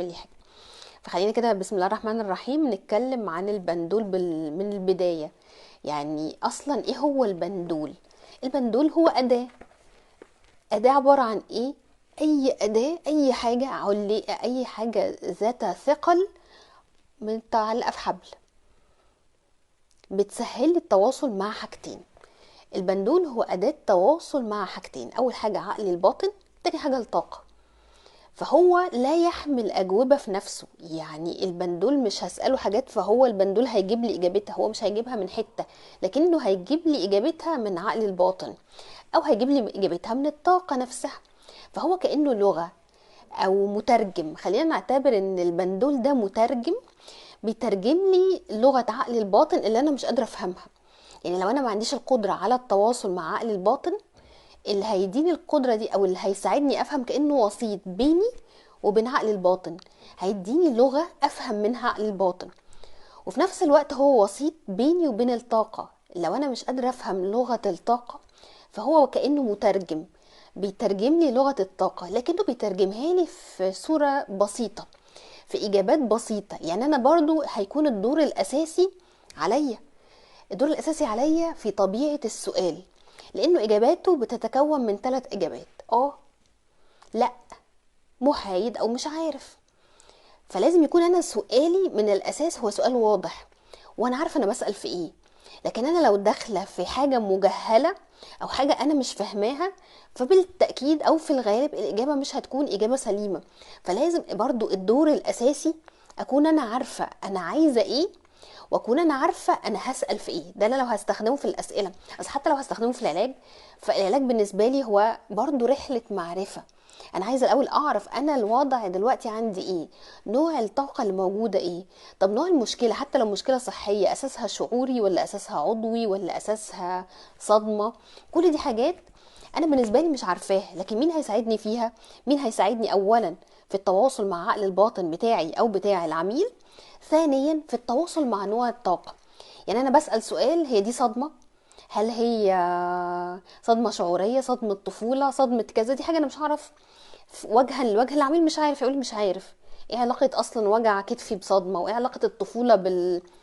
لي حاجه. فخلينا كده بسم الله الرحمن الرحيم نتكلم عن البندول من البداية. يعني اصلا ايه هو البندول؟ البندول هو اداة. اداة عبارة عن ايه؟ اي اداة، اي حاجة علقة، اي حاجة ذات ثقل متعلقة في حبل، بتسهل لي التواصل مع حاجتين. البندول هو أداة تواصل مع حاجتين، أول حاجة عقل الباطن، تاني حاجة الطاقة. فهو لا يحمل أجوبة في نفسه، يعني البندول مش هسأله حاجات فهو البندول هيجيب لي إجابتها، هو مش هيجيبها من حتة، لكنه هيجيب لي إجابتها من عقل الباطن، أو هيجيب لي إجابتها من الطاقة نفسها. فهو كأنه لغة أو مترجم، خلينا نعتبر إن البندول ده مترجم، بيترجم لي لغة عقل الباطن اللي أنا مش قادرة أفهمها. يعني لو أنا ما عنديش القدرة على التواصل مع عقل الباطن، اللي هيديني القدرة دي أو اللي هيساعدني أفهم كأنه وسيط بيني وبين عقل الباطن، هيديني لغة أفهم منها عقل الباطن، وفي نفس الوقت هو وسيط بيني وبين الطاقة. لو أنا مش قادرة أفهم لغة الطاقة فهو كأنه مترجم، بيترجم لي لغة الطاقة، لكنه بيترجمها لي في صورة بسيطة، في إجابات بسيطة. يعني أنا برضو هيكون الدور الأساسي عليا، الدور الأساسي عليا في طبيعة السؤال، لأنه إجاباته بتتكون من 3 إجابات، لا، محايد، أو مش عارف. فلازم يكون أنا سؤالي من الأساس هو سؤال واضح، وأنا عارفة أنا بسأل في إيه. لكن أنا لو داخلة في حاجة مجهلة أو حاجة أنا مش فاهماها، فبالتأكيد أو في الغالب الإجابة مش هتكون إجابة سليمة. فلازم برضو الدور الأساسي أكون أنا عارفة أنا عايزة إيه، وأكون أنا عارفة أنا هسأل في إيه. ده أنا لو هستخدمه في الأسئلة، بس حتى لو هستخدمه في العلاج، فالعلاج بالنسبة لي هو برضو رحلة معرفة. أنا عايزة الأول أعرف أنا الوضع دلوقتي عندي إيه، نوع الطاقة اللي موجودة إيه، طب نوع المشكلة، حتى لو مشكلة صحية أساسها شعوري ولا أساسها عضوي ولا أساسها صدمة، كل دي حاجات أنا بالنسبة لي مش عارفاها. لكن مين هيساعدني فيها؟ مين هيساعدني أولا في التواصل مع عقل الباطن بتاعي أو بتاع العميل، ثانيا في التواصل مع نوع الطاقة. يعني أنا بسأل سؤال، هي دي صدمة؟ هل هي صدمة شعورية، صدمة طفولة، صدمة كذا؟ دي حاجة أنا مش هعرف وجها لوجه، العميل مش عارف يقول مش عارف ايه علاقة أصلا وجع كتفي بصدمة، وايه علاقة الطفولة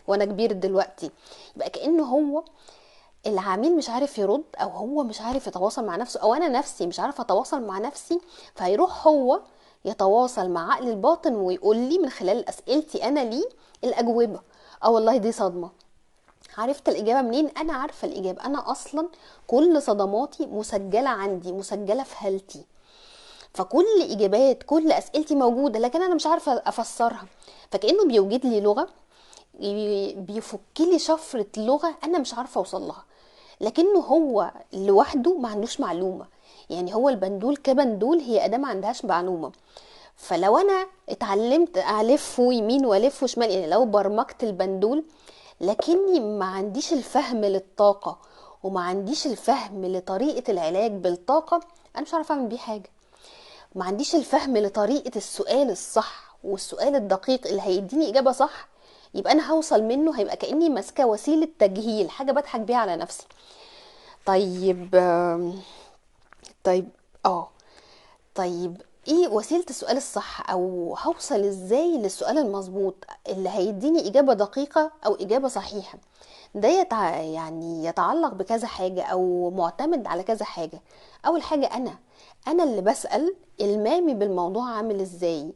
وأنا كبير دلوقتي. يبقى كأنه هو العميل مش عارف يرد، أو هو مش عارف يتواصل مع نفسه، أو أنا نفسي مش عارفة أتواصل مع نفسي، فهيروح هو يتواصل مع عقل الباطن ويقول لي من خلال أسئلتي أنا ليه الأجوبة. أو والله دي صدمة، عرفت الإجابة منين؟ أنا عارفة الإجابة، أنا أصلا كل صدماتي مسجلة عندي، مسجلة في هالتي، فكل إجابات كل أسئلتي موجودة، لكن أنا مش عارفة أفسرها. فكأنه بيوجد لي لغة، بيفك لي شفرة لغة أنا مش عارفة أوصل لها، لكنه هو لوحده ما عندوش معلومة. يعني هو البندول كبندول هي أداة ما عندهاش معلومة. فلو أنا اتعلمت ألفه يمين وألفه شمال، يعني لو برمجت البندول لكني ما عنديش الفهم للطاقة وما عنديش الفهم لطريقة العلاج بالطاقة، أنا مش عارفة أعمل بيه حاجة. ما عنديش الفهم لطريقة السؤال الصح والسؤال الدقيق اللي هيديني إجابة صح، يبقى أنا هوصل منه، هيبقى كأني ماسكة وسيلة تجهيل، حاجة بضحك بيها على نفسي. طيب ايه وسيلة السؤال الصح، او هوصل ازاي للسؤال المظبوط اللي هيديني اجابة دقيقة او اجابة صحيحة؟ ده يتعلق بكذا حاجة او معتمد على كذا حاجة. اول حاجة انا اللي بسأل المامي بالموضوع عامل ازاي،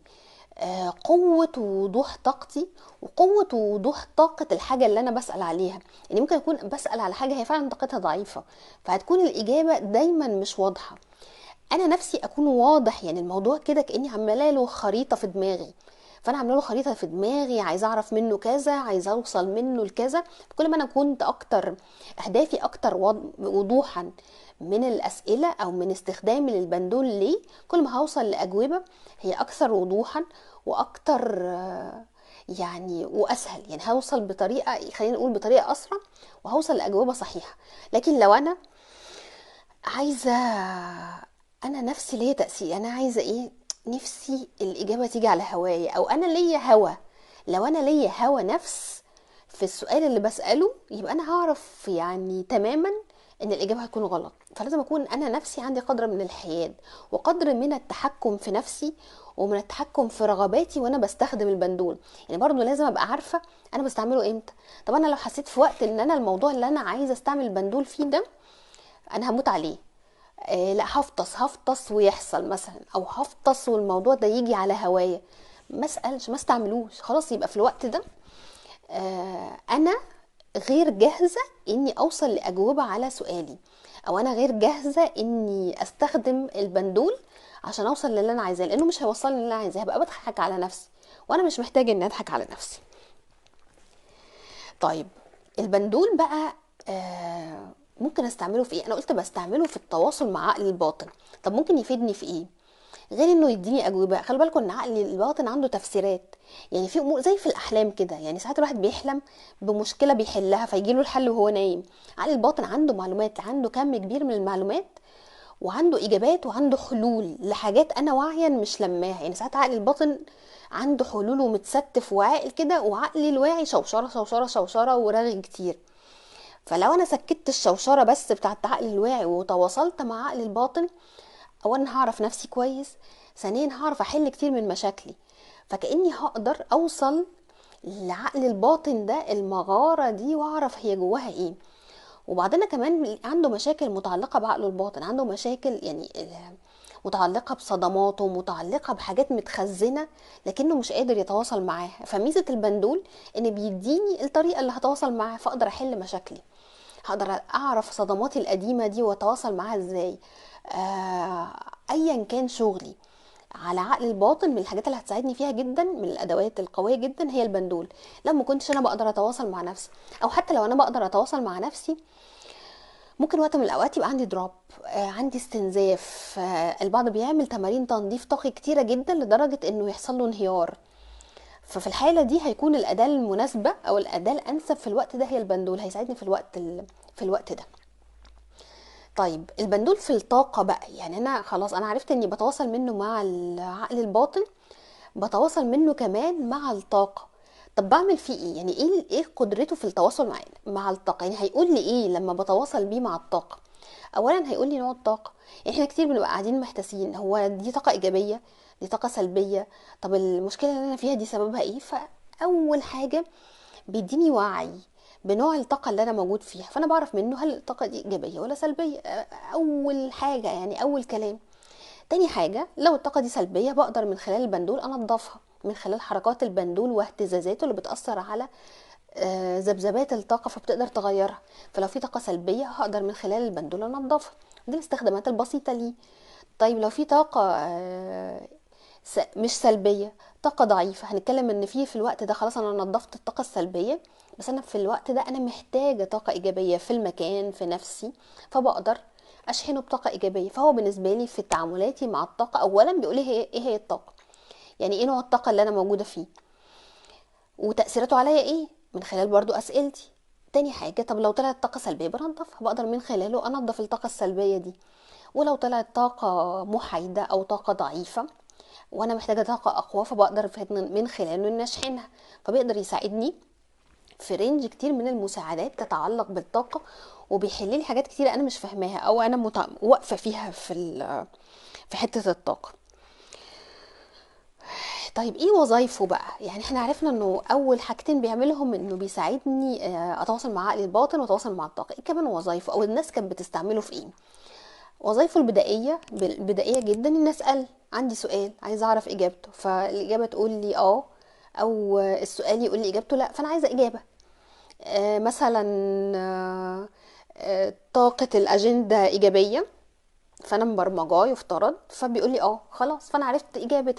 قوة ووضوح طاقتي وقوة ووضوح طاقة الحاجة اللي أنا بسأل عليها. يعني ممكن أكون بسأل على حاجة هي فعلا طاقتها ضعيفة، فهتكون الإجابة دايما مش واضحة. أنا نفسي أكون واضح، يعني الموضوع كده كأني عمالة له خريطة في دماغي، فأنا عاملة له خريطة في دماغي، عايزة أعرف منه كذا، عايزة أوصل منه لكذا. كل ما أنا كنت أكتر أهدافي أكتر وضوحا من الأسئلة أو من استخدامي للبندول ليه، كل ما هوصل لأجوبة هي أكثر وضوحا وأكتر، وأسهل. يعني هوصل بطريقة، خلينا نقول بطريقة أسرع، وهوصل لأجوبة صحيحة. لكن لو أنا عايزة، أنا نفسي ليا تأثير، أنا عايزة إيه، نفسي الإجابة تيجي على هوايا، أو أنا ليا هوا. لو أنا ليا هوا نفس في السؤال اللي بسأله، يبقى أنا هعرف تماما ان الاجابة هتكون غلط. فلازم اكون انا نفسي عندي قدر من الحياد وقدر من التحكم في نفسي ومن التحكم في رغباتي وانا بستخدم البندول. يعني برضو لازم ابقى عارفه انا بستعمله امتى. طب انا لو حسيت في وقت ان انا الموضوع اللي انا عايزه استعمل البندول فيه ده انا هموت عليه، لا هفطس ويحصل مثلا، او هفطس والموضوع ده يجي على هوايا، ما اسالش، ما استعملوش خلاص. يبقى في الوقت ده انا غير جاهزة اني اوصل لاجوبه على سؤالي، او انا غير جاهزة اني استخدم البندول عشان اوصل للي انا عايزاه، لانه مش هيوصلني للي انا عايزاه، هبقى بضحك على نفسي، وانا مش محتاجه اني اضحك على نفسي. طيب البندول بقى ممكن استعمله في ايه؟ انا قلت بستعمله في التواصل مع عقلي الباطن. طب ممكن يفيدني في ايه غير انه يديني اجوبه؟ خلي بالكم ان عقلي الباطن عنده تفسيرات، يعني في امور زي في الاحلام كده، يعني ساعات الواحد بيحلم بمشكلة بيحلها فيجي له الحل وهو نايم. عقل الباطن عنده معلومات، عنده كم كبير من المعلومات، وعنده اجابات وعنده حلول لحاجات انا واعيا مش لماها. يعني ساعات عقل الباطن عنده حلول ومتستف وعاقل كده، وعقلي الواعي شوشرة شوشرة شوشرة ورغي كتير. فلو انا سكتت الشوشره بس بتاعت عقلي الواعي وتواصلت مع عقلي الباطن، اولا هعرف نفسي كويس، ثانيا هعرف احل كتير من مشاكلي. فكاني هقدر اوصل لعقل الباطن ده، المغارة دي، واعرف هي جواها ايه. وبعدين كمان عنده مشاكل متعلقه بعقله الباطن، عنده مشاكل يعني متعلقه بصدماته، متعلقه بحاجات متخزنه لكنه مش قادر يتواصل معاها. فميزه البندول ان بيديني الطريقة اللي هتواصل معاها، فاقدر احل مشاكلي، هقدر اعرف صدماتي القديمة دي واتواصل معاها ازاي. ايا كان شغلي على عقل الباطن، من الحاجات اللي هتساعدني فيها جدا، من الادوات القوية جدا، هي البندول. لو ما كنتش انا بقدر اتواصل مع نفسي، او حتى لو انا بقدر اتواصل مع نفسي، ممكن وقت من الاوقات يبقى عندي drop، عندي استنزاف. البعض بيعمل تمارين تنظيف طاقي كتيرة جدا لدرجة انه يحصل له انهيار. ففي الحالة دي هيكون الاداة المناسبة او الاداة الانسب في الوقت ده هي البندول، هيساعدني في الوقت ده. طيب البندول في الطاقة بقى، يعني انا خلاص انا عرفت اني بتواصل منه مع العقل الباطن، بتواصل منه كمان مع الطاقة. طب بعمل فيه ايه؟ يعني ايه قدرته في التواصل مع الطاقة؟ يعني هيقول لي ايه لما بتواصل بيه مع الطاقة؟ اولا هيقول لي نوع الطاقة. احنا كتير بنبقى قاعدين محتاسين، هو دي طاقة ايجابية، دي طاقة سلبية، طب المشكلة اللي انا فيها دي سببها ايه؟ فاول حاجة بيديني وعي بنوع الطاقة اللي أنا موجود فيها، فأنا بعرف منه هل الطاقة دي إيجابية ولا سلبية، أول حاجة يعني أول كلام. تاني حاجة لو الطاقة دي سلبية بقدر من خلال البندول أنظفها، من خلال حركات البندول واهتزازاته اللي بتأثر على ذبذبات الطاقة، فبتقدر تغيرها. فلو في طاقة سلبية هقدر من خلال البندول أنظفها. دي الاستخدامات البسيطة ليه. طيب لو في طاقة مش سلبية، طاقة ضعيفة، هنتكلم ان في الوقت ده خلاص انا نظفت الطاقة السلبية، بس انا في الوقت ده انا محتاجة طاقة ايجابية في المكان في نفسي، فبقدر اشحنه بطاقة ايجابية. فهو بالنسبة لي في تعاملاتي مع الطاقة اولا بيقول لي ايه هي الطاقة، يعني ايه نوع الطاقة اللي انا موجودة فيه وتأثيراته عليا ايه، من خلال برضو اسئلتي. تاني حاجة طب لو طلعت طاقة سلبية بنظفها، بقدر من خلاله انظف الطاقة السلبية دي. ولو طلعت طاقة محايدة او طاقة ضعيفة وانا محتاجة طاقة اقوى، فبقدر من خلاله ان اشحنها. فبيقدر يساعدني في رينج كتير من المساعدات تتعلق بالطاقة، وبيحل لي حاجات كتير انا مش فاهماها او انا واقفة فيها في حتة الطاقة. طيب ايه وظايفه بقى؟ يعني احنا عرفنا انه اول حاجتين بيعملهم انه بيساعدني اتواصل مع عقلي الباطن واتواصل مع الطاقة. ايه كمان وظايفه او الناس كانت بتستعمله في ايه؟ وظايفه البدائية جدا ان اسال، عندي سؤال عايزه اعرف اجابته، فالاجابه تقول لي او السؤال يقول لي اجابته لا، فانا عايزه اجابه. مثلا طاقة الاجندة ايجابية، فانا مبرمجاه يفترض، فبيقول لي خلاص، فانا عرفت اجابه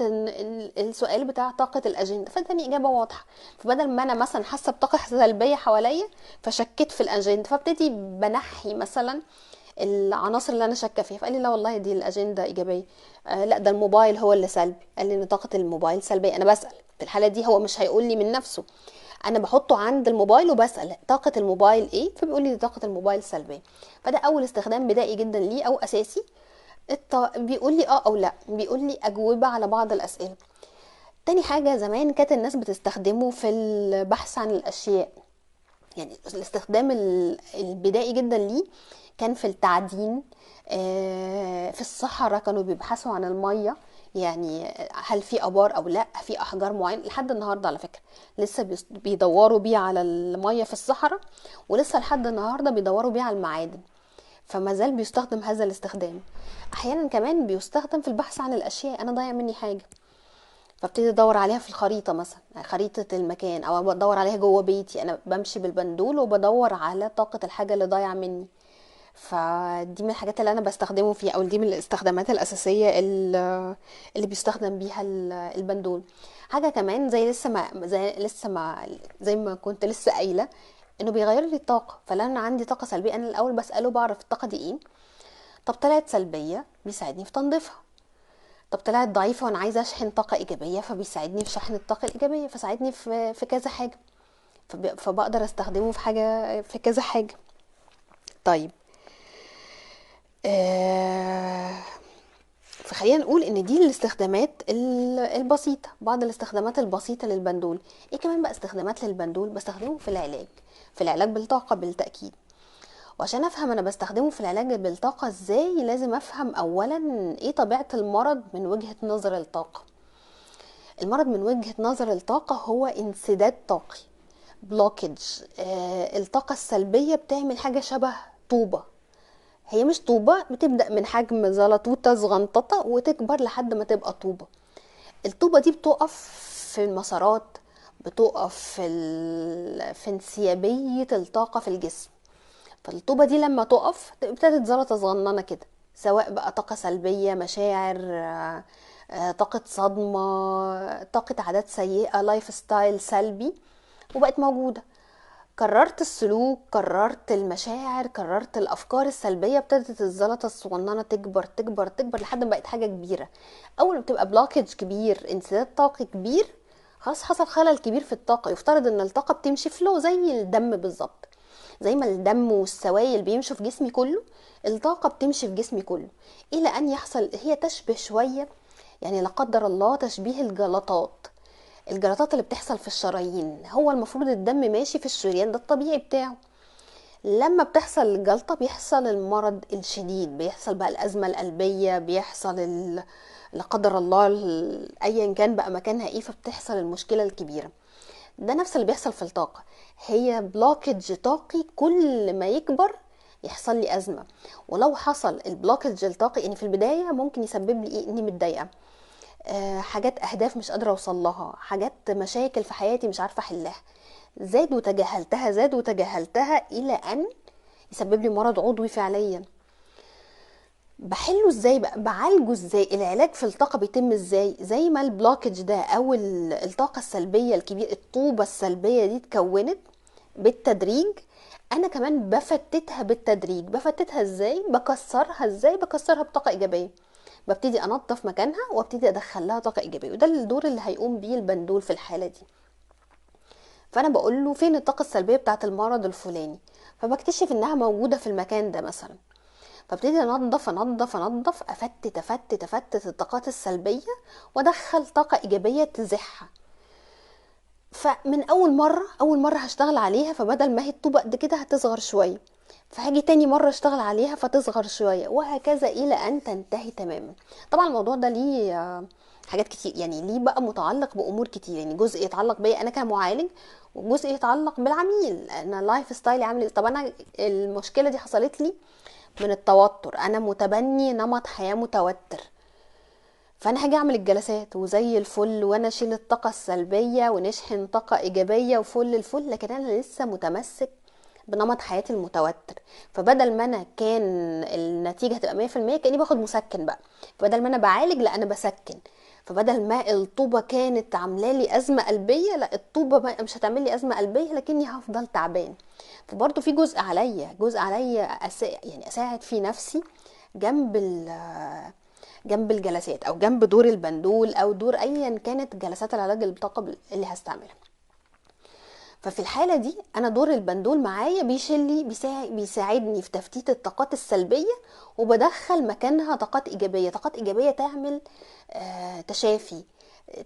السؤال بتاع طاقة الاجندة، فاداني اجابه واضحة. فبدل ما انا مثلا حاسه بطاقة سلبية حواليا فشكيت في الاجندة، فابتدي بنحي مثلا العناصر اللي انا شاكه فيها، فقال لي لا والله دي الاجندة ايجابية، لا ده الموبايل هو اللي سلبي، قال لي ان طاقة الموبايل سلبية. انا بسال في الحالة دي، هو مش هيقول لي من نفسه، انا بحطه عند الموبايل وبسال طاقة الموبايل ايه، فبيقول لي طاقة الموبايل سلبية. فده اول استخدام بدائي جدا ليه او اساسي، بيقول لي او لا، بيقول لي اجوبه على بعض الاسئلة. تاني حاجة زمان كانت الناس بتستخدمه في البحث عن الاشياء، يعني الاستخدام البدائي جدا ليه كان في التعدين، في الصحراء كانوا بيبحثوا عن المية، يعني هل في ابار او لا، في احجار معينة. لحد النهارده على فكرة لسه بيدوروا بيه على المية في الصحراء، ولسه لحد النهارده بيدوروا بيه على المعادن، فما زال بيستخدم هذا الاستخدام. احيانا كمان بيستخدم في البحث عن الاشياء، انا ضايع مني حاجة فابتدي ادور عليها في الخريطة مثلا، خريطة المكان، او بدور عليها جوه بيتي، انا بمشي بالبندول وبدور على طاقة الحاجة اللي ضايعة مني. فدي من الحاجات اللي انا بستخدمه فيها، او دي من الاستخدامات الاساسية اللي بيستخدم بيها البندول. حاجة كمان زي ما كنت لسه قايله انه بيغير لي الطاقة. فلو انا عندي طاقة سلبية انا الاول بساله، بعرف الطاقة دي ايه. طب طلعت سلبية بيساعدني في تنظيفها. طب طلعت ضعيفة وانا عايزه اشحن طاقة ايجابية فبيساعدني في شحن الطاقة الايجابية، فساعدني في كذا حاجة، فبقدر استخدمه في حاجة، في كذا حاجة. طيب فخلينا نقول ان دي الاستخدامات البسيطة، بعض الاستخدامات البسيطة للبندول. ايه كمان بقى استخدامات للبندول؟ بستخدمه في العلاج، في العلاج بالطاقة بالتأكيد. وعشان افهم انا بستخدمه في العلاج بالطاقة ازاي، لازم افهم اولا ايه طبيعة المرض من وجهة نظر الطاقة. المرض من وجهة نظر الطاقة هو انسداد طاقي، blockage. الطاقة السلبية بتعمل حاجة شبه طوبة، هي مش طوبة، بتبدأ من حجم زلطوطة صغنططة وتكبر لحد ما تبقى طوبة. الطوبة دي بتقف في المسارات، بتقف في انسيابية الطاقة في الجسم. فالطوبة دي لما تقف ابتدت زلطة صغننة كده، سواء بقى طاقة سلبية، مشاعر، طاقة صدمة، طاقة عادات سيئة، lifestyle سلبي، وبقت موجودة. كررت السلوك، كررت المشاعر، كررت الأفكار السلبية، ابتدت الزلطة الصغننة تكبر تكبر تكبر لحد ما بقت حاجة كبيرة. أول ما بتبقى blockage كبير، انسداد طاقي كبير، خلاص حصل خلل كبير في الطاقة. يفترض إن الطاقة بتمشي flow زي الدم بالظبط، زي ما الدم والسوائل بيمشوا في جسمي كله، الطاقة بتمشي في جسمي كله، إلى أن يحصل، هي تشبه شوية يعني لا قدر الله تشبيه الجلطات، الجلطات اللي بتحصل في الشرايين. هو المفروض الدم ماشي في الشريان، ده الطبيعي بتاعه. لما بتحصل الجلطة بيحصل المرض الشديد، بيحصل بقى الأزمة القلبية، بيحصل لا قدر الله أيا كان بقى مكانها إيه، فبتحصل المشكلة الكبيرة. ده نفس اللي بيحصل في الطاقة، هي blockage طاقي كل ما يكبر يحصل لي أزمة. ولو حصل ال blockage الطاقي يعني في البداية ممكن يسبب لي إيه؟ إني متضايقة، حاجات أهداف مش قادرة أوصل لها، حاجات مشاكل في حياتي مش عارفة أحلها، زاد وتجاهلتها، زاد وتجاهلتها، إلى أن يسبب لي مرض عضوي فعليا. بحله ازاي بقى؟ بعالجه ازاي؟ العلاج في الطاقة بيتم ازاي؟ زي ما ال blockage ده او الطاقة السلبية الكبيرة، الطوبة السلبية دي اتكونت بالتدريج، انا كمان بفتتها بالتدريج. بفتتها ازاي؟ بكسرها ازاي؟ بكسرها بطاقة ايجابية، ببتدي انظف مكانها وابتدي ادخل لها طاقة ايجابية، وده الدور اللي هيقوم بيه البندول في الحالة دي. فانا بقول له فين الطاقة السلبية بتاعت المرض الفلاني، فبكتشف انها موجودة في المكان ده مثلا، فابتدي انظف انظف انظف، افتت افتت افتت الطاقات السلبية وادخل طاقة ايجابية تزحها. فمن اول مرة هشتغل عليها، فبدل ما هي الطوبة قد كده هتصغر شوية، فهاجي تاني مرة اشتغل عليها فتصغر شوية، وهكذا الى ان تنتهي تماما. طبعا الموضوع ده ليه حاجات كتير، يعني ليه بقى متعلق بامور كتير، يعني جزء يتعلق بيا انا كمعالج، وجزء يتعلق بالعميل، انا lifestyle عامل ايه. طب انا المشكلة دي حصلت لي من التوتر، انا متبني نمط حياة متوتر، فانا هاجي اعمل الجلسات وزي الفل، وانا اشيل الطاقة السلبية ونشحن طاقة ايجابية وفل الفل، لكن انا لسه متمسك بنمط حياتي المتوتر. فبدل ما انا كان النتيجة هتبقى 100% كاني باخد مسكن بقى، فبدل ما انا بعالج لا انا بسكن. فبدل ما الطوبه كانت عامله لي ازمة قلبية، لا الطوبه بقى مش هتعمل لي ازمة قلبية، لكني هفضل تعبان. فبرضه في جزء عليا، جزء عليا يعني اساعد فيه نفسي جنب الجلسات، او جنب دور البندول، او دور ايا كانت جلسات العلاج بالطاقة اللي هستعملها. ففي الحالة دي أنا دور البندول معايا بيشيل لي، بيساعدني في تفتيت الطاقات السلبية، وبدخل مكانها طاقات إيجابية. طاقات إيجابية تعمل تشافي،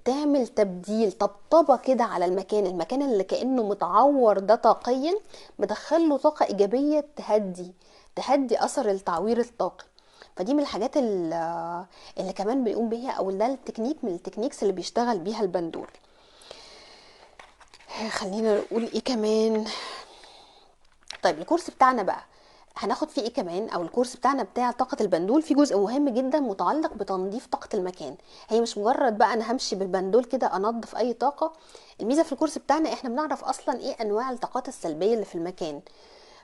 تعمل تبديل، طبطبة كده على المكان، المكان اللي كأنه متعور ده طاقيا بدخل له طاقة إيجابية تهدي، تهدي اثر التعوير الطاقي. فدي من الحاجات اللي كمان بيقوم بيها، او ده التكنيك من ال techniques اللي بيشتغل بيها البندول. خلينا نقول ايه كمان. طيب الكورس بتاعنا بقى هناخد فيه ايه كمان، او الكورس بتاعنا بتاع طاقة البندول في جزء مهم جدا متعلق بتنظيف طاقة المكان. هي مش مجرد بقى انا همشي بالبندول كده انظف اي طاقة. الميزة في الكورس بتاعنا احنا بنعرف اصلا ايه انواع الطاقات السلبية اللي في المكان،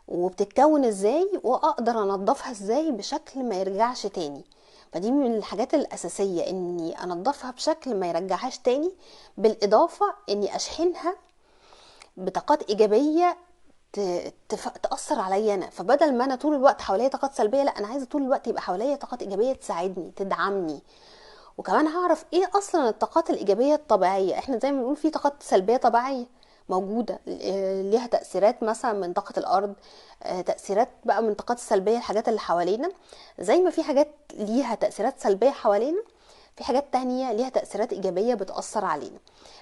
وبتتكون ازاي، واقدر انظفها ازاي بشكل ما يرجعش تاني. فدي من الحاجات الاساسية، اني انظفها بشكل ما يرجعهاش تاني، بالاضافة اني اشحنها بطاقات ايجابية تأثر عليا أنا. فبدل ما أنا طول الوقت حواليا طاقات سلبية، لا أنا عايزة طول الوقت يبقى حواليا طاقات إيجابية تساعدني تدعمني. وكمان هعرف إيه أصلا الطاقات الإيجابية الطبيعية. إحنا زي ما بنقول في طاقات سلبية طبيعية موجودة، ليها تأثيرات مثلا من طاقة الأرض، تأثيرات بقى من طاقات السلبية الحاجات اللي حوالينا. زي ما في حاجات ليها تأثيرات سلبية حوالينا، في حاجات تانية ليها تأثيرات إيجابية بتأثر علينا،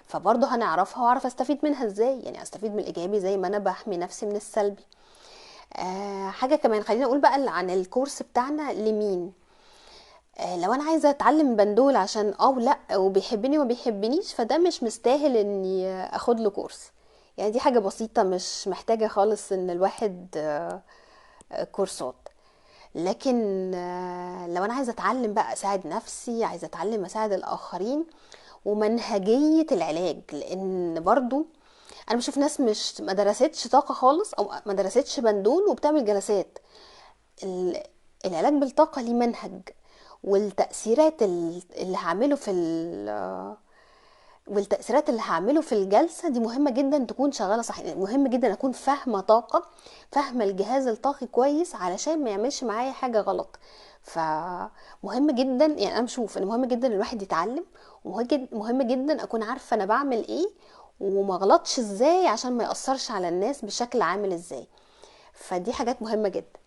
فبرضه هنعرفها وأعرف أستفيد منها إزاي، يعني أستفيد من الإيجابي زي ما أنا بحمي نفسي من السلبي. حاجة كمان خلينا نقول بقى عن الكورس بتاعنا لمين. لو أنا عايزة أتعلم بندول عشان أو لأ وبيحبني وما بيحبنيش، فده مش مستاهل إني أخد له كورس. يعني دي حاجة بسيطة مش محتاجة خالص إن الواحد كورسات. لكن لو أنا عايزة أتعلم بقى أساعد نفسي، عايزة أتعلم أساعد الآخرين، ومنهجية العلاج، لأن برضو أنا بشوف ناس مش ما درستش طاقة خالص أو ما درستش بندول وبتعمل جلسات. العلاج بالطاقة ليه منهج، والتأثيرات اللي هعمله في والتأثيرات اللي هعمله في الجلسة دي مهمة جدا تكون شغالة صح. مهم جدا أكون فاهمة طاقة، فاهمة الجهاز الطاقي كويس علشان ما يعملش معايا حاجة غلط. فمهم جدا، يعني أنا بشوف إن مهم جدا الواحد يتعلم، ومهم جدا أكون عارفة أنا بعمل إيه وما غلطش إزاي عشان ما يأثرش على الناس بشكل عامل إزاي. فدي حاجات مهمة جدا.